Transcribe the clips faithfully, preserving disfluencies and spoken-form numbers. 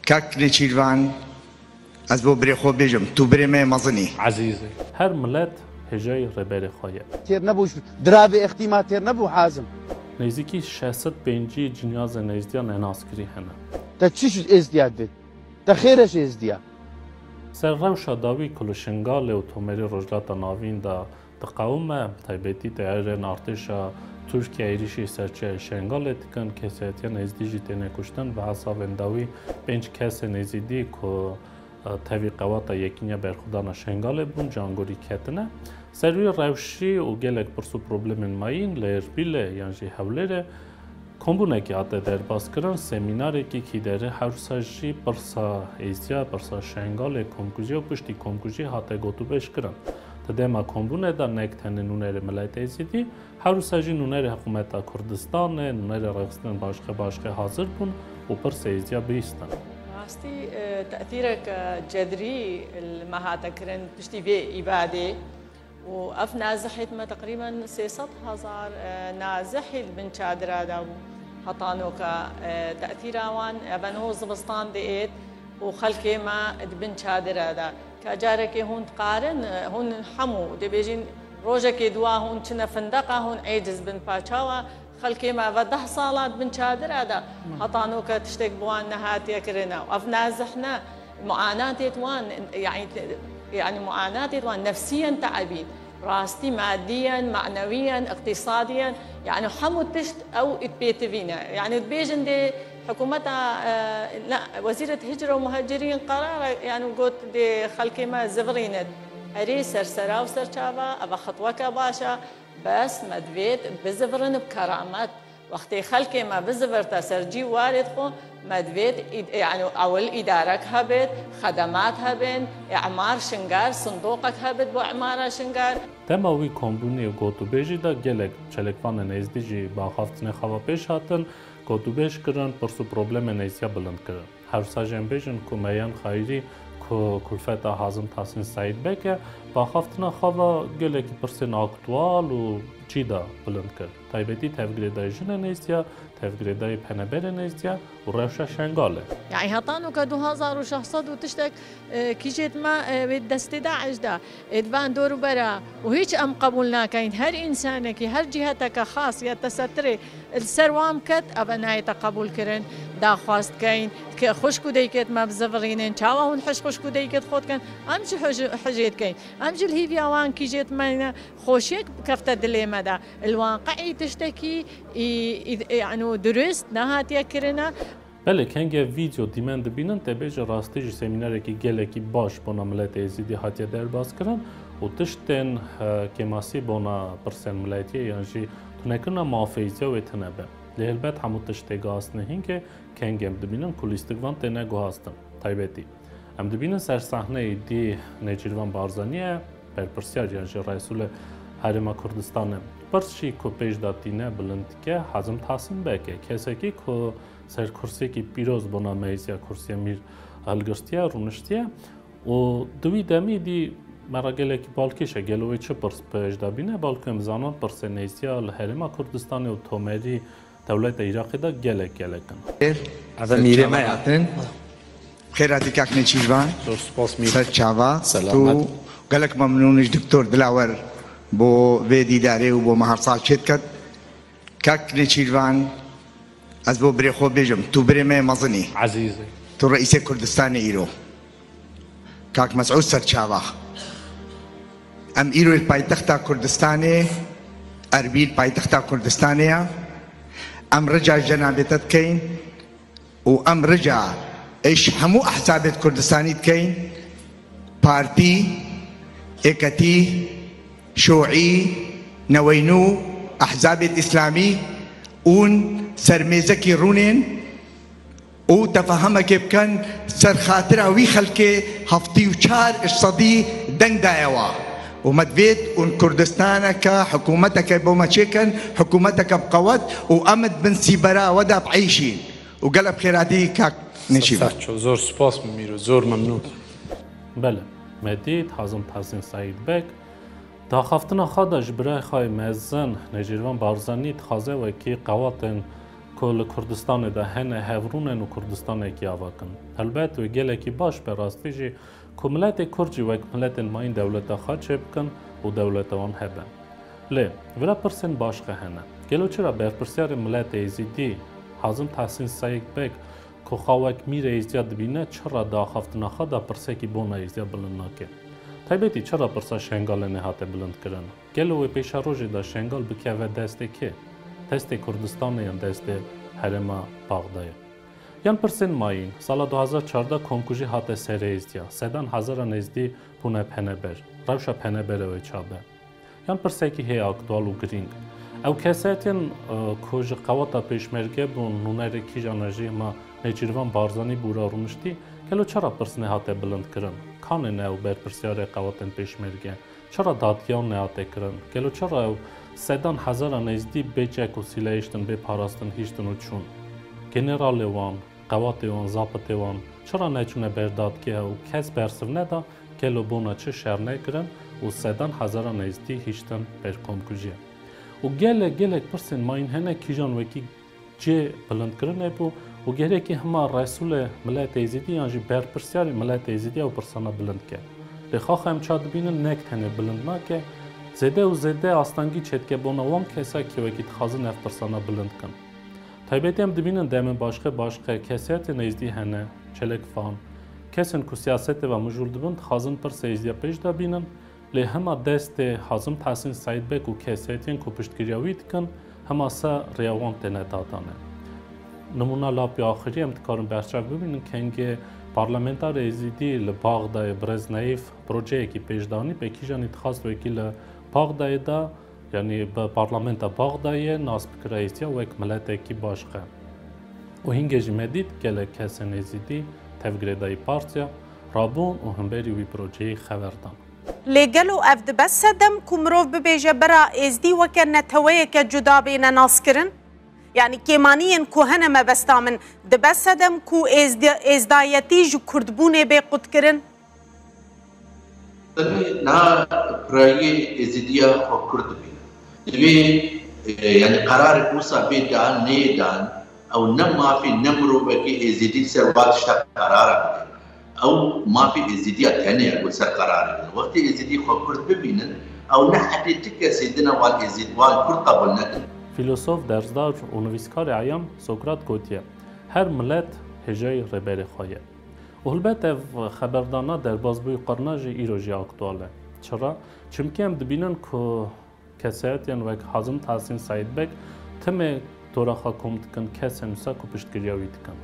Kak Nêçîrvan, ez bo birê xwe bêjim, tu birê me mezin î. Ezîzê. Her milet hêjayî rêberê xwe ye. Têr nebû, diravê extîma têr nebû Hazim. Nêzîkî şeş sed pêncî cinyazên êzdiya nenaskirî hene. Te çi êzdiya dît? Te xêr e ji êzdiya. Ser rewşa dawî ku li Şingalê û Tomerê Rojhilata Navîn de diqewime, taybetî teyarên artêşa Tirkiye êrîşî ser çiyayê Şengalê dikin, kesayetiyên êzdî jî têne kuştin, bi hesabên dawî pênc kesên êzidî ku, e, tevî qewata Yekîniya Berxwedana Şengalê bûn, cangorî ketine. Ser wî rewşî û gelek pirs û problemên mayîn li Erbîlê yan jî Hewlêrê kombûnekê hate derbas kirin, semînarekî kî derê her wisa jî pirsa êzdiya, pirsa Şengalê, komkujiya û piştî komkujiyê hate gotûbêj kirin. Di dema kombûnê de nek tenê nûnerê miletê êzidî, her wisa jî nûnerê hikûmeta Kurdistanê, nûnerê rêxistinên başqe başqe hazir bûn û pirsê êzdiya bihîstin. Rastî, e, te'thîreke cedrî li me hate kirin piştî vê îbadê. û ev nazihê me teqrîben sê sed hezar, e, nazihî di bin çadira de bû. Heta noka, e, te'thîra wan, e, eve niho zivistan diêt û xelkê me di bin çadira de. Ka carekê hûn diqarin, e, hûn hemû dibêjin rojekê dua hûn çine findeqa, hûn êciz bin paçawa. Xelkê me ve deh sala di bin çadira de, heta noka tiştek bi wan nehatiye kirine. Ev nazih ne, muanatê wan, yani, yani muanatê wan nefsiyen te'ebîn. Rastî madiyen, manewiyen, iqtîsadiyen, yani hemû tişt ew pêtivî ne. Yani dibêjin dê hikûmeta, e, ne, wezîret hicre û muhacirîn qerar, yani got dê xelkê me zivirînit. Erê sersera û serçava, eva xitweke baş e. Bes me divêt bizivirin bi keramet. Wextê xelkê me bizivirte ser cî û warê xwe, me divêt îd-, yani ewil îdarek hebit, xedemat hebin, îmar Şingar, sindoqek hebit bo îmara Şingar. Dema wî kombûnê û gotûbêjî de gelek çalakvanên êzdî jî bi axaftinê xwe ve pêş hatin, gotûbêj kirin, pirs û problemên êzdiya bilind kirin. Her wisa jî em bêjin ku Meyan Xayirî ku kulfeta Hazim Tahsîn Seîd Beg e, bi axaftina xwe ve gelekî pirsên aktual û cî de bilind kir. Taybetî tevgirêdayî jinên êzdiya, tevgirêdayî peneberên êzdiya û rewşa Şengalê. Yani heta noka du hazar û şeş sed û tiştek, e, kîjêt me, e, wê destê DAIŞ de. Ê di van dor û bera û hîç em qebûl nakeyn. Her însanekî, her ciheteke xas ya tesetirê li ser wan biket, eve nayête qebûl kirin. Daxwaz dikeyn, ke xwişk û deykêt me bizivirînin. Çawa hûn hij xwişk û deykêt xwe dikin? Em jî hij-, hejê dikeyn. Em jî li hîviya wan kîjêt me ne xweşiyek kefte dilê me de. Li wan qe'î tiştekî î, î, yani dirust nehatiye kirine. Belê, kengê vîdeo dîmen dibînin, te bêje rastî jî semînarekî gelekî baş bona miletê êzidî hatiye derbas kirin û tiştên, e, kêmasî bona pirsên miletiyê yan jî tunekirina mafê êzdiya wê tune be. Lê helbet hemû tişt tê guhastinê hingê, kengê em dibînin ku lîstik van têne guhastin. Taybetî. Em dibînin ser sahneyê dî Nêçîrvan Barzanî ye, berpirsiyar yan jî Reîsûlê Herêma Kurdistanê. Pirs jî ku pêş de tîne bilind dike, Hazim Tahsîn Beg e. Kesekî ku ser kursiyekî pîroz bona meyziya kursiya mîr hilgirtiye, rûniştiye. Û di wî demî dî me re gelekî balkêş e. Gelo wê çi pirs pêş de bîne? Balkû em zanin pirsên êzdiya li Herêma Kurdistanê û tomerî dewleta Iraqê de gelek gelek in. Eve mîrê me ya. Xêr hatî kak Nêçîrvan. Zor spas mîr. Ser çava. Selamet. Tu gelek memnûn î ji Doktor Dilawer bo vê dîdarê û bo me her sal çêdiket. Kak Nêçîrvan, ez bo birê xwe bêjim, tu birê me mezin î. Ezîz î. Tu reîsê Kurdistanê îro. Kak Mesûd Serçava. Em îro li paytexta Kurdistanê, Erbîl paytexta Kurdistanê ye. Em rica ji cenabê te dikeyn û em rica ji hemû ehzabê di Kurdistanî dikeyn, partî, êketî, şûî, newey nû, ehzabê îslamî, hûn ser mêzekî rûnên û tefahemekê bikin ser xatira wî xelkê heftê û çar ji sedî deng daye wa. Û me divêt hûn Kurdistaneke, hikûmeteke bo me çêkin, hikûmeteke bi qewet û em di bin sîbera we de bieyşîn. Û gelek xêr hatî kak Nêçîrvan. Serço, zor spas mîro, zor memnûn. Belê, me dît Hazim Tahsîn Seîd Beg, di axaftina xwe de ji birayê xwe yê mezin Nêçîrvan Barzanî dixwaze wekî qewatên ku li Kurdistanê de hene hevrûn in û Kurdistanekî ava kin. Helbet wê gelekî baş be rastî jî ku miletê Kurd jî wek miletên mayîn dewleta xwe çêbikin û dewleta wan hebe. Lê vira pirsên başqe hene. Gelo çira berpirsyarê miletê Êzîdî Hazim Tehsîn Seîd Beg ku xwe wek mîrê Êzdiya dibîne, çira di axaftina xwe de pirsekî bona Êzdiya bilind nake? Taybetî çira pirsa Şengalê nehate bilindkirin? Gelo wê pêşerojê de Şengal bikeve destê kê? Destê Kurdistanê yan destê herêma Baxdayê? Yan pirsên mayîn, sala du hazar çardeh komkujî hate serê Êzdiya, sedan hezaran Êzdî bûne peneber. Rewşa peneberê wê ça be? Yan pirsekî hê aktual û girîng. Ew kesayetên, e, ku ji qewata pêşmerge bûn, nûnerê kîjan e jî hema Nêçîrvan Barzanî bûra rûniştî, gelo çira pirs nehate bilindkirin? Kanê ne ew berpirsyarê qewatên pêşmerge? Çira dadgehan nehate kirin? Gelo çira ew sedan hezaran Êzdî bê çek û sîleh hiştin, bê parastin hiştin û çûn? Generalê wan, qewatê wan, zabitê wan çira neçûne ber dadgeha û kes bersiv neda, gelo bona çi şer nekirin û sedan hezaran Êzdî hiştin ber komkujiyê? Û gelek, gelek pirsên mayîn hene, kîjan wekî cê bilindkirinê bû û gerekî hema resûlê miletê Êzîdî yan jî berpirsyarê miletê Êzîdî ew pirsana bilind ke. Lê xaxa em ça dibînin nek tenê bilind nake, zêde û zêde astengî çêdike bona wan kesa ki wekî dixwazin ev pirsana bilind kin. Taybetî em dibînin demên başqe başqe kesayetên Êzdî hene, çelekvan, kesên ku siyasetê ve mijûl dibin, dixwazin pirsê Êzdiya pêş de bînin, lê hema destê Hazim Tehsîn Seîd Beg û kesayetên ku piştgiriya wî dikin, hema ser rêya wan têne dadane. Nimûna lapê axirî em dikarin berçav bibînin, kengê parlamentarê Êzîdî li Baxdayê Brezneyiv projeyekî pêş danî, pê kîjanî dixwast wekî li Baxdayê de, yanî bi parlamenta Baxdayê nas bikira Êzdiya wek miletekî başqe. Û hingê jî me dît gelek kesên Êzîdî tevgirêdayî partiya rabûn û himberî wî projeyî xever dan. Lê gelo ev dibe sedem ku mirov bibêje bira Êzdî weke neteweyeke cuda bêne naskirin? Yanî kêmaniyên ku hene mebesta min, dibe sedem ku êzdi-, êzdayetî ji kurdbûnê bê qutkirin? Tenê niha pirayî Êzîdiya xwe kurd dibîne. Divê, e, yanî qerarek wisa bê dan, neyê dan, ew ne mafê ne mirovekî Êzîdî ser wa tişta qerara bide. Ew mafê Êzîdiya tenê ye ku ser qerarê bide. Wextê Êzîdî xwe kurd bibînin, ew ne hedê ti kesê din e wan Êzîd, wan kurd qebûl nekin. Fîlosof, dersdar û nivîskarê eyan Sokrat gotiye, her milet hêjayî rêberê xwe ye. Û hilbet ev xeberdana derbazbûyî qirna jî îro jî aktual e. Çira? Çimkî em dibînin ku kesayetên wek Hazim Tahsîn Seîd Beg timê dora xwe kom dikin kesên wisa ku piştgiriya wî dikin.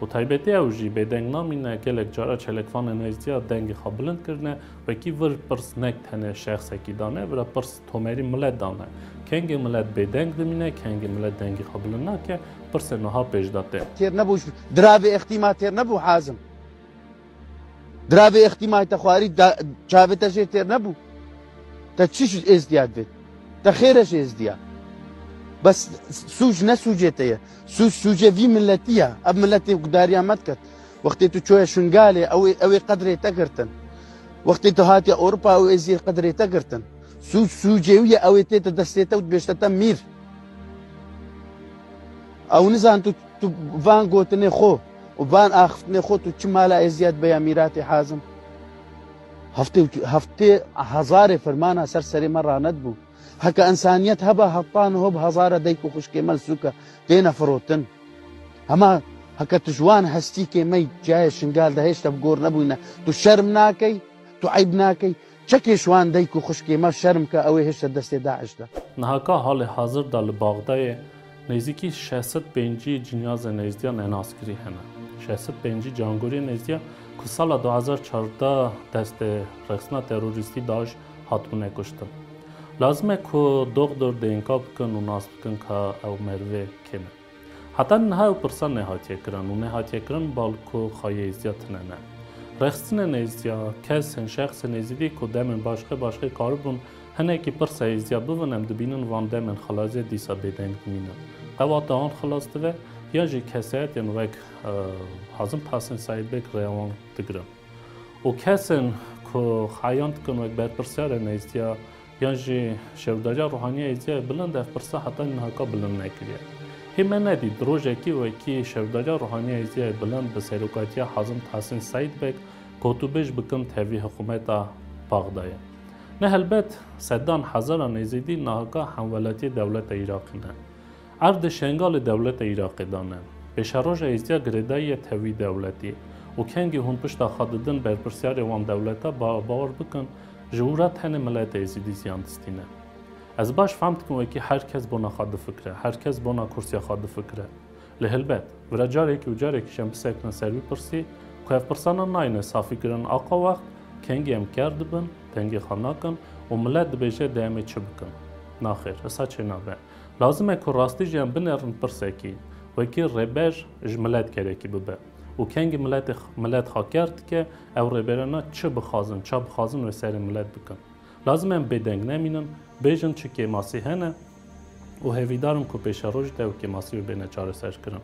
Û taybetî ew jî bêdeng namîne, gelek cara çelekvanên Êzdiya dengê xwe bilind kirine, wekî vir pirs nek tenê şexsekî dane, vira pirs tomerî milet dane. Kengê milet bêdeng dimîne, kengê milet dengê xwe bilind nake, pirsê niha pêş de tê. Têr nebû, diravê îqtîma têr nebû Hazim. Diravê îqtîma te xwarî da, çavê te jê têr nebû. Te çi ji Êzdiya divêt? Te xêre ji Êzdiya. Bes sûc ne sûcê te ye. Sûc sûcê vî miletî ye. Ev miletê gudariya me diket. Wextê tu çoye Şingalê, ew ê, ew ê qedrê te girtin. Wextê tu hatiye Ewropa, ew ê zî qedrê te girtin. Sûc sûcê wî ye, ew ê tête destê te û dibêjte te mîr. Ew nizan tu, tu van gotinê xwe û van axiftinê xwe tu çi mala Êzdiya dibe ya mîratê Hazim. Heftê û, heftê hezarê fermana ser serê me ranedibû. Heke însaniyet heba hetan û hob hezara dayik û xwişkê me li sûke têne firotin. Hema heke tu ji wan hestîkê me cayê Şingal de hêşta bi gor nebûyne, tu şerm nakey, tu eyb nakey? Çekê ji wan dayik û xwişkê me şerm ke ew ê hêşta destê DAIŞ de. Nihaka halê hazir de li Baxdayê nêzîkî şeş sed pêncî cinyazên Êzdiya nenaskirî hene. Şeş sed pêncî cangoriyên Êzdiya ku sala du hazar çardeh destê rexsina terorîstî DAIŞ hatibûne kuştin. Lazim e ku doxdor dê înka bikin û nas bikin ka ew merivê kê ne. Heta niha ew pirsa nehatiye kirin û nehatiye kirin bal ku xayê Êzdiya tune ne. Rexstinên Êzdiya, kesên, şexsên Êzidî ku demên başqe başqe karibûn hinekî pirsa Êzdiya bibin, em dibînin van demên xilaziyê dîsa bêdeng dimînin. Qewata wan xilas dibe, yan jî kesayetên wek, e, Hazim Tahsîn Seîd Beg rêya wan digirin. Û kesên ku xeyan dikin wek berpirsiyarên Êzdiya yan jî şêwdariya ruhaniya Êzdiya bilind, ev pirsa heta nihaka bilind nekiriye. Hê me nedît rojekî wekî şevdariya ruhaniya Êzidiyê bilind bi serokatiya Hazim Tahsîn Seîd Beg gotûbêj bikin tevî hikûmeta Baxdayê. Ne helbet sedan hezaran Êzidî nahaka hemwelatiyê dewleta Iraqê ne. Erdê Şengalê dewleta Iraqê dane. Pêşeroja Êzidiya girêdayî ye tevî dewletî û kengî hûn pişta xwe didin berpirsiyarê wan dewleta, ba-, bawer bikin, ji wira tenê mileta Êzidî ziyan distîne. Ez baş fehm dikim wekî her kes bona xwe difikire, her kes bona kursiya xwe difikire. Lê helbet, vira carekî û carekî jî em bisekinin ser vî pirsî, ku ev pirsana nayêne safîkirin aqa wext, kengî em ker dibin, dengê xwe nakin û milet dibêje dê em ê çi bikin? Naxêr, wisa çênabe. Lazim e ku rastî jî em binêrin pirsekî, wekî rêber ji milet gerekî bibe û kengî miletê x-, milet xwe ker dike, ew rêberana çi bixwazin, ça bixwazin wê serê milet bikin. Lazim e em bêdeng nemînin, bêjin çi kêmasî hene û hêvîdar im ku pêşerojî de ew kêmasî wê bêne çareserkirin.